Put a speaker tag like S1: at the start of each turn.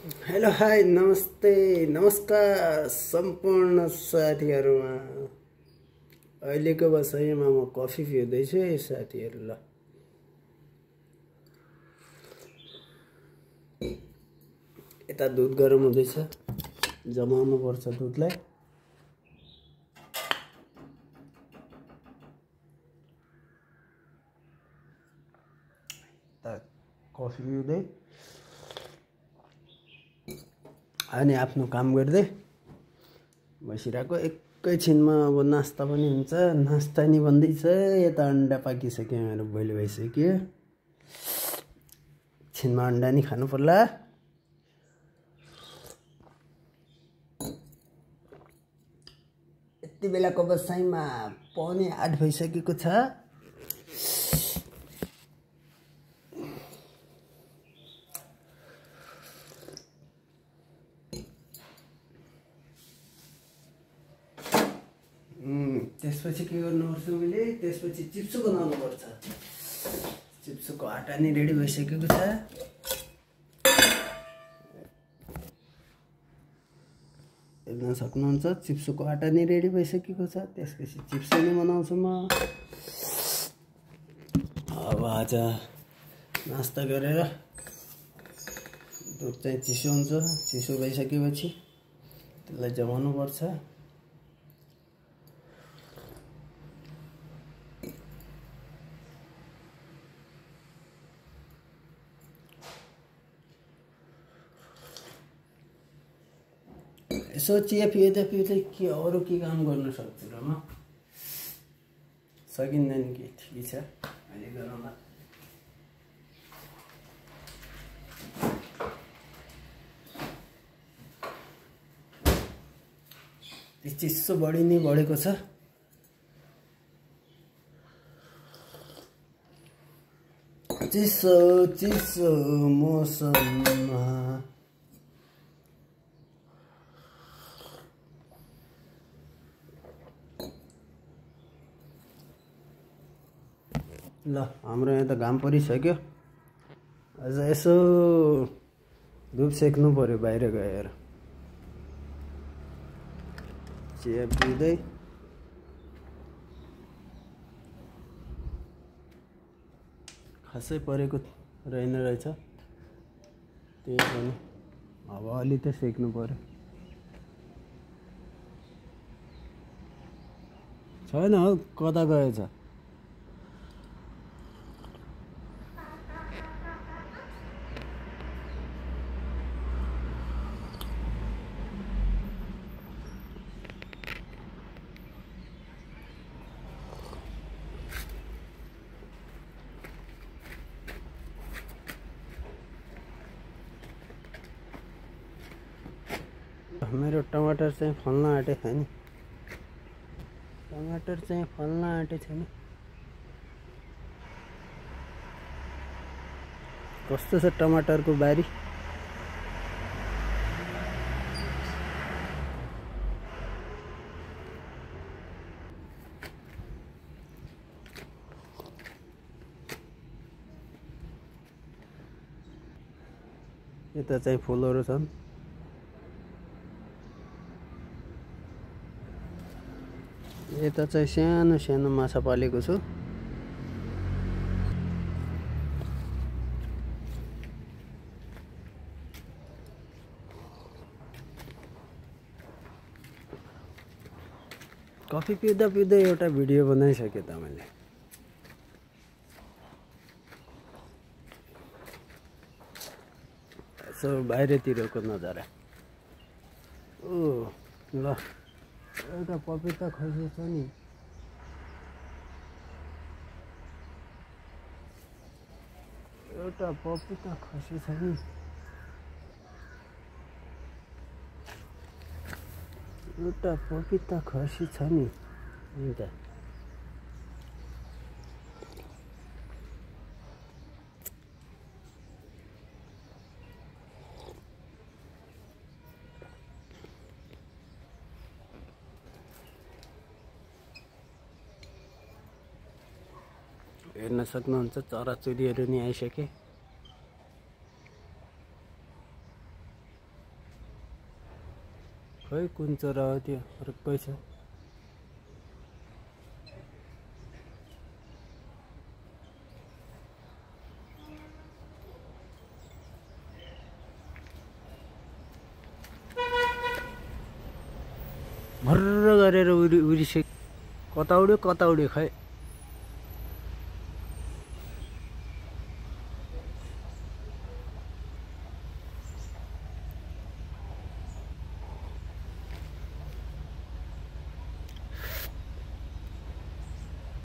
S1: Hello hi नमस्ते नमस्कार सम्पूर्ण साथीहरुमा। अहिलेको बसाइमा म कफी पिउँदैछु है साथीहरु। ल यता दुध गरम हुँदैछ, जमाउनु पर्छ दुधलाई। कफी पिउँदै अनि आफ्नो काम गर्दै बसिरहेको। एकैछिनमा अब नास्ता पनि हुन्छ। नास्ता नि बन्दैछ। यता अन्डा पाकिसक्यो, मेरो बोइल भइसक्यो। एकछिनमा अन्डा नि खानु पर्ला। यति बेलाको बसाइमा 7:45 भइसकेको छ। त्यसपछि के गर्नुपर्छ मैले? त्यसपछि चिप्सो बनाउनु पर्छ। चिप्सोको आटा नि रेडी भइसकेको छ। हेर्न सक्नुहुन्छ, चिप्सोको आटा नि रेडी भइसकेको छ। त्यसपछि चिप्सो नि बनाउँछु म। अब आज नास्ता गरेर दुध चाहिँ चिसो हुन्छ। चिसो भइसकेपछि त्यसलाई जमाउनु पर्छ। यसो चिया पिउँदै पिउँदै के अरू के काम गर्न सक्छु र म? सकिँदैन कि? ठिकै छ, अहिले गरौँला। चिसो बढी नै बढेको छ। चिसो चिसो मौसममा ल हाम्रो यहाँ त घाम परिसक्यो। अझ यसो धुप सेक्नु पर्यो बाहिर गएर। चिया पिउँदै खासै परेको रहेन रहेछ, त्यही पनि अब अलि त सेक्नु पर्यो। छैन हौ, कता गएछ? मेरो टमाटर चाहिँ फल्न आँटेको छ नि। टमाटर चाहिँ फल्न आँटेको छ नि। कस्तो छ टमाटरको बारी? यता चाहिँ फुलहरू छन्। यता चाहिँ सानो सानो माछा पालेको छु। कफी पिउँदा पिउँदै एउटा भिडियो बनाइसकेँ त मैले। यसो बाहिरतिरको नजारा। ओ ल, एउटा पपिता खसेछ नि। एउटा पपिता खसेछ नि। एउटा पपिता खसेछ नि। अन्त हेर्न सक्नुहुन्छ, चराचुरीहरू नि आइसके। खै कुन चरा हो त्यो रुक्कै छ भर्र गरेर उडिसक्यो कता उड्यो खै